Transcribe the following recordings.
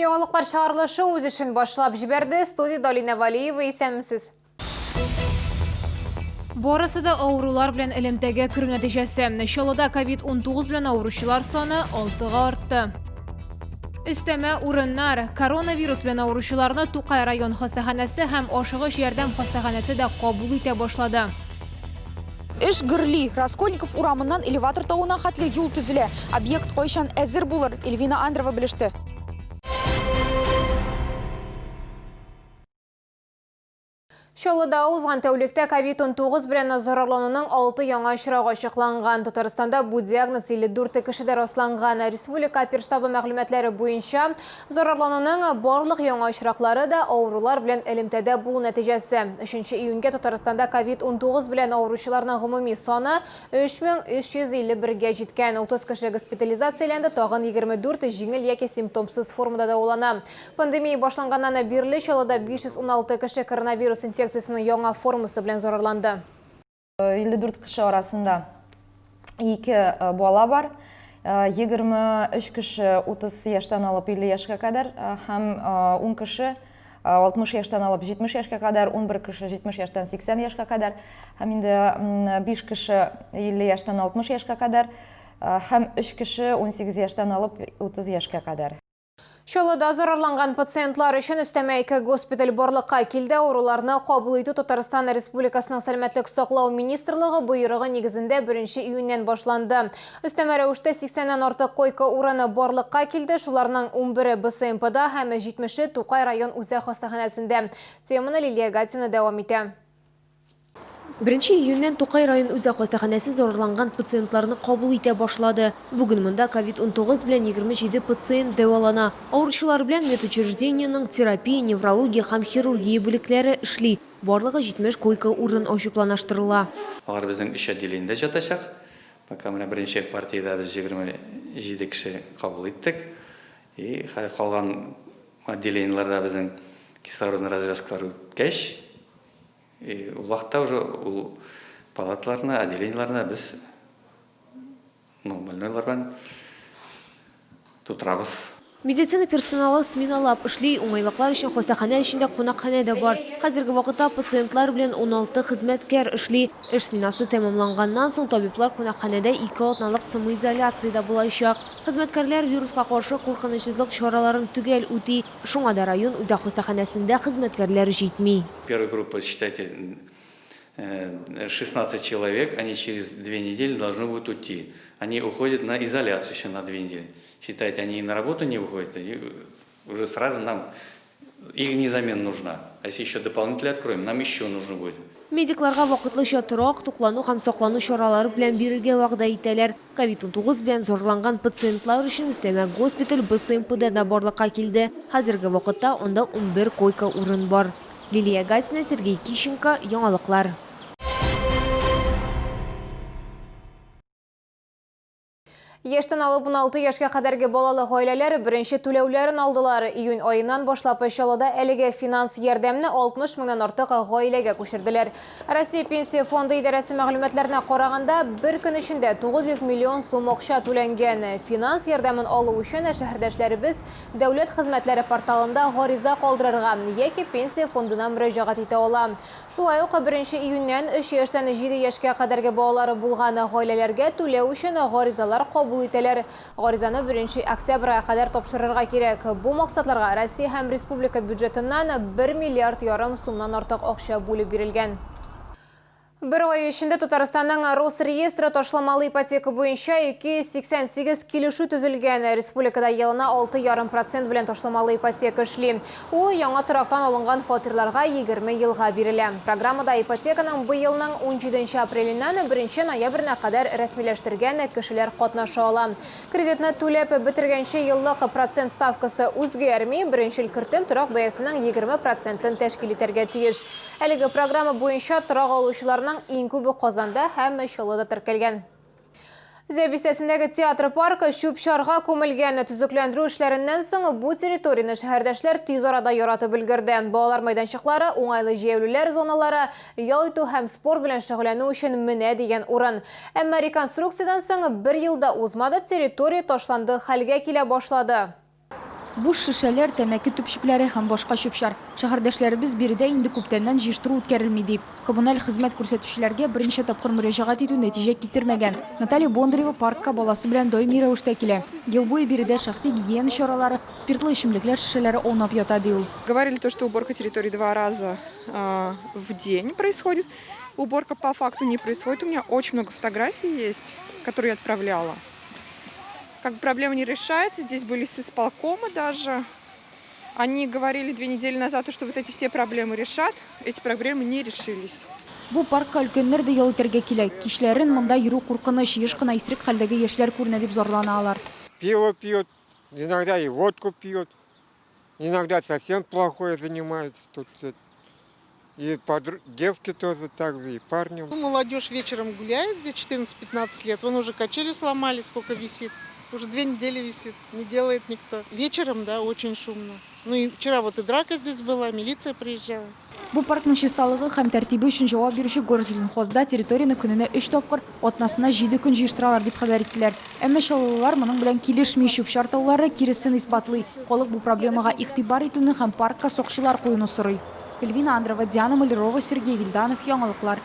Яңалыклар чыгарылышы үз эшен башлап җибәрде. Студиядә Алинә Валиева, исәнмесез. Барысы да авырулар белән элемтәгә керү нәтиҗәсе. Чаллыда ковид-19 белән авыручылар саны 6-га артты. Өстәмә урыннар. Коронавирус белән авыручыларны Тукай район хастаханәсе һәм ашыгыч ярдәм хастаханәсе дә кабул итә башлады. Эш гөрли. Раскольников урамыннан элеватор тавына хәтле юл төзелә. Объект кайчан әзер булыр? Эльвина Андрова белеште. Чаллыда узган тәүлектә ковид-19 белән зарарлануның 6 яңа очрагы ачыкланган. Татарстанда бу диагноз 54 кешедә расланган. Республика оперштабы мәгълүматлары буенча, зарарлануның барлык яңа очраклары да авырулар белән элемтәдә булу нәтиҗәсе. 3 июньгә Татарстанда ковид-19 белән авыручыларның гомуми саны 3351 гә җиткән. 30 кеше госпитализацияләнде, тагын 24 җиңел яки симптомсыз формада дәвалана. Пандемия башланганнан бирле Чаллыда 516 кеше коронавирус инфекциясенең яңа формасы белән зарарланды. 54 кеше арасында 2 бала бар, 23 кеше 30 яшьтән алып 50 яшькә кадәр һәм 10 кеше 60 яшьтән алып 70 яшькә кадәр, 11 кеше 70 яшьтән 80 яшькә кадәр һәм инде 5 кеше 50 яшьтән 60 яшькә кадәр һәм 3 кеше 18 яшьтән алып 30 яшькә кадәр. Чаллыда зарарланган пациентлар өчен өстәмә ике госпиталь барлыкка килде. Авыруларны кабул итү Татарстан Республикасының Сәламәтлек саклау министрлыгы боерыгы нигезендә 1 июньнән башланды. Өстәмә рәвештә 80 нән артык койка урыны барлыкка килде, шуларның 11-е БСМПда һәм 70-е Тукай район үзәк хастаханәсендә. Теманы Лилия Гатина дәвам итә. Беренче июньнән Тукай район үзәк хастаханәсе зарарланган пациентларны кабул итә башлады. Бүген монда ковид-19 белән 27 пациент дәвалана. Авыручылар белән медучреждениенең терапия, неврология һәм хирургия бүлекләре эшли. Барлыгы 70 койка-урын ачу планлаштырыла. Алар безнең өч отделениедә җатачак. Пока менә беренче партиядә без 27 кеше кабул иттек. И хәзер калган отделениеләрдә безнең кислородный развязкалар үткәч, И ул вакытта уже ул палаталарны, отделениеларны без ну, больнойлар белән тутырабыз. Медицина персоналы сменалап эшли, уңайлыклар өчен хастаханә эчендә кунакханә дә бар. Хәзерге вакытта пациентлар белән 16 хезмәткәр эшли. Эш сменасы тәмамланганнан соң табиблар кунакханәдә ике атналык самоизоляциядә булачак. Хезмәткәрләр вируска каршы куркынычсызлык чараларын төгәл үти. Шуңа да район үзәк хастаханәсендә хезмәткәрләр җитми. Первая группа, считайте, 16 человек, они через две недели должны будут уйти. Они уходят на изоляцию еще на две недели. Считайте, они и на работу не выходят, они уже сразу нам, их не замена нужна. А если еще дополнительно откроем, нам еще нужно будет. Медикларга вакытлыча торак, туклану һәм саклану чаралары белән бирергә вәгъдә итәләр. Ковид-19 белән зарланган пациентлар өчен өстәмә госпиталь БСМПда да барлыкка килде. Хәзерге вакытта анда 11 койка-урын бар. Лилия Гайсина, Сергей Кищенко, Яңалыклар. Яшьтән алып 16 яшькә кадәрге балалы гаиләләр беренче түләүләрен алдылар. Июнь аеннан башлап Чаллыда әлеге финанс ярдәмне 60 меңнән артык гаиләгә күчерделәр. Россия Пенсия фонды идарәсе мәгълүматларына караганда, бер көн эчендә 900 миллион сум акча түләнгән. Финанс ярдәмен алу өчен шәһәрдәшләребез дәүләт хезмәтләре порталында гариза калдырырга яки Пенсия фондына мөрәҗәгать итә ала. Шулай ук беренче июньнән өч яшьтән җиде яшькә кадәрге балалары булган гаиләләргә түләү өчен гаризалар кабул итәләр. Гаризаны беренче октябрьгә кадәр тапшырырга кирәк. Бу максатларга Россия һәм республика бюджетыннан бер миллиард ярым сумнан артык акча бүлеп бирелгән. Бер ай эчендә Татарстанның Росреестры ташламалы ипотека буенча 288 килешү төзелгән. Республикада елына 6,5 процент белән ташламалы ипотека эшли. Ул яңа торактан алынган фатирларга 20 елга бирелә. Программада ипотеканың быелның 17 апреленнән 1 ноябренә кадәр рәсмиләштергән кешеләр катнаша ала. Кредитны түләп бетергәнче еллык процент ставкасы үзгәрми, беренчел кертем торак бәясенең 20 процентын тәшкил итәргә тиеш. Әлеге программа буенча торак алучыларның иң күбе Казанда һәм Чаллыда теркәлгән. Зәй бистәсендәге театр паркы чүп-чарга күмелгән. Төзекләндерү эшләреннән соң бу территорияне шәһәрдәшләр тиз арада яратып өлгерде. Балалар мәйданчыклары, уңайлы җәяүлеләр зоналары, ял итү һәм спорт белән шөгыльләнү өчен менә дигән урын. Әмма реконструкциядән соң бер ел да узмады, территория ташландык хәлгә килә башлады. Буш шешәләр, тәмәке төпчекләре һәм башка чүп-чар. Шәһәрдәшләребез биредә инде күптәннән җыештыру үткәрелми, ди. Коммуналь хезмәт күрсәтүчеләргә берничә тапкыр мөрәҗәгать итү нәтиҗә китермәгән. Наталья Бондарева паркка баласы белән даими рәвештә килә. Ел буе биредә шәхси гигиена чаралары, спиртлы эчемлекләр шешәләре аунап ята, ди ул. Говорили то, что уборка территории два раза в день происходит. Уборка по факту не происходит. У меня очень много фотографий есть, которые я отправляла. Как бы проблема не решается. Здесь были с исполкома даже. Они говорили 2 недели назад, что вот эти все проблемы решат. Эти проблемы не решились. Бу паркка өлкәннәр дә ял итәргә килә. Кичләрен монда йөрү куркыныч, еш кына исерек хәлдәге яшьләр күренә дип зарлана алар. Пиво пьют, иногда и водку пьют, иногда совсем плохое занимаются тут. Все. И девки тоже так же, и парни. Ну, молодежь вечером гуляет здесь 14-15 лет. Вон уже качели сломали, сколько висит. Уже 2 недели висит, не делает никто. Вечером, да, очень шумно. Ну и вчера вот и драка здесь была, милиция приезжала. Бу паркның чисталыгы һәм тәртибе өчен җавап бирүче Горзеленхозда территорияне көненә 3 тапкыр, атнасына 7 көн җыештыралар дип хәбәр иттеләр. Әмма чаллылар моның белән килешми, чүп-чар таулары киресен исбатлый. Халык бу проблемага игътибар итүне һәм паркка сакчылар куюны сорый. Эльвина Андрова, Диана Малярова, Сергей Вильданов, Яңалыклар.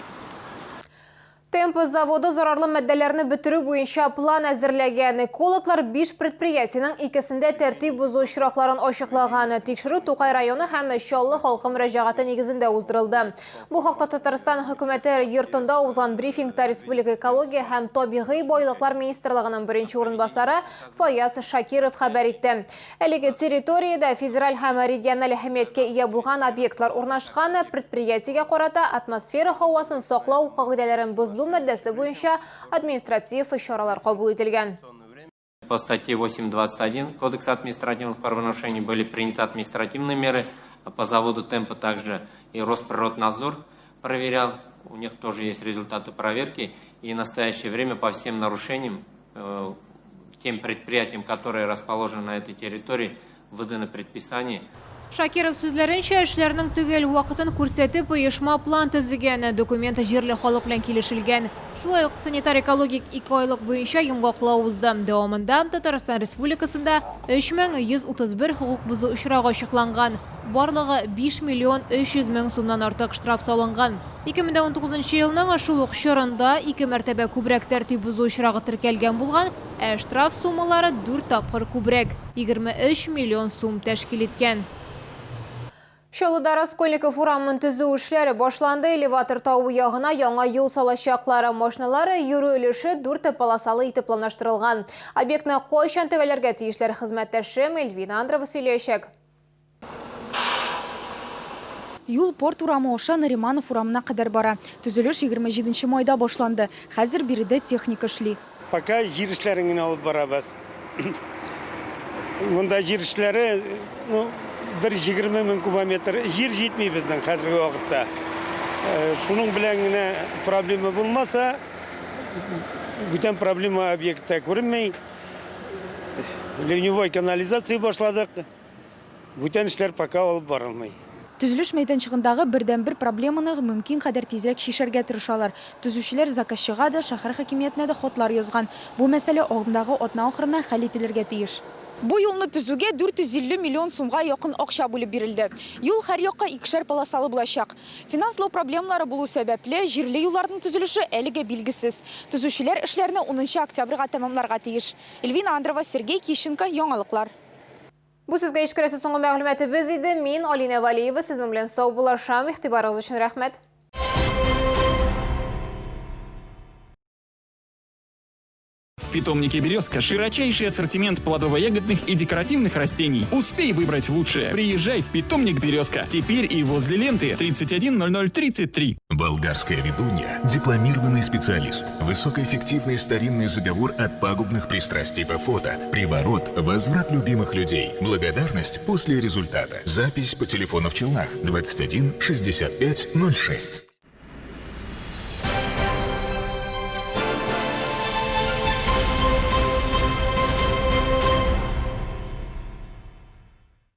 Темп заводы зарарлы матдәләрне бетерү буенча план әзерләгән. Экологлар 5 предприятиенең икесендә тәртип бозу очракларын ачыклаган. Тикшерү Тукай районы һәм Чаллы халкы мөрәҗәгате нигезендә уздырылды. Бу хакта Татарстан хөкүмәте йортында узган брифингта Республика экология һәм табигый байлыклар министрлыгының беренче урынбасары Фаяз Шакиров хәбәр итте. Әлеге территориядә федераль һәм региональ әһәмияткә ия булган объектлар урнашкан. Предприятиегә карата атмосфера һавасын саклау кагыйдәләрен бозу маддәсе буенча административ чаралар кабул ителгән. По статье 8.21 Кодекса административных правонарушений были приняты административные меры. По заводу «Темпо» также и Росприроднадзор проверял. У них тоже есть результаты проверки. И в настоящее время по всем нарушениям, тем предприятиям, которые расположены на этой территории, выданы предписания. Шакиров сүзләренчә, эшләрнең төгәл вакытын күрсәтеп, оешма план төзегән. Документ җирле халык белән килешелгән. Шулай ук санитар экологик икеайлык буенча йомгаклау узды. Дәвамында Татарстан Республикасында 3131 хокук бозу очрагы ачыкланган. Барлыгы 5 миллион 300 мең сумнан артык штраф салынган. 2019 елның шул ук чорында ике мәртәбә күбрәк тәртип бозу очрагы теркәлгән булган, ә штраф суммалары 4 тапкыр күбрәк 23 миллион сум тәшкил иткән. Чаллыда Раскольников урамын төзү эшләре башланды. Элеватор тавы ягына яңа юл салачаклар. Машиналар йөрү өлеше дүрт полосалы итеп планлаштырылган. Объектны кайчан төгәлләргә тиешләр, хезмәттәшем Эльвина Андрова сөйләячәк. Юл Порт урамы аша Нариманов урамына кадәр бара. Төзелеш 27 майда башланды. Хәзер биредә техника эшли. Пока җир эшләрен генә алып барабыз. Монда җир эшләре, ну, бер 20 мең кубометр җир җитми безнең хәзерге вакытта. Шуның белән генә проблема булмаса, бүтән проблема объектта күренми. Ливневой канализация башладык. Бүтән эшләр пока алып барылмый. Төзелеш мәйданчыгындагы бердәнбер проблеманы мөмкин кадәр тизрәк чишәргә тырышалар. Төзүчеләр заказчыга да, шәһәр хакимиятенә дә хатлар язган. Бу мәсьәлә агымдагы атна ахырына хәл ителергә тиеш. Бу юлны төзүгә 450 миллион сумга якын акча бүлеп бирелде. Юл һәр якка икешәр полосалы булачак. Финанслау проблемалары булу сәбәпле, җирле юлларның төзелеше әлегә билгесез. Төзүчеләр эшләрне 10 октябрьгә тәмамларга тиеш. Эльвина Андрова, Сергей Кищенко, Яңалыклар. Бу сезгә ишкерәсе соңгы мәгълүматыбыз иде. Мин Алина Валиева сезнең белән саубуллашам. Игътибарыгыз өчен рәхмәт. В питомнике «Березка» широчайший ассортимент плодово-ягодных и декоративных растений. Успей выбрать лучшее. Приезжай в питомник «Березка». Теперь и возле ленты 310033. Болгарская ведунья – дипломированный специалист. Высокоэффективный старинный заговор от пагубных пристрастий по фото. Приворот, возврат любимых людей. Благодарность после результата. Запись по телефону в Челнах 21 65 06.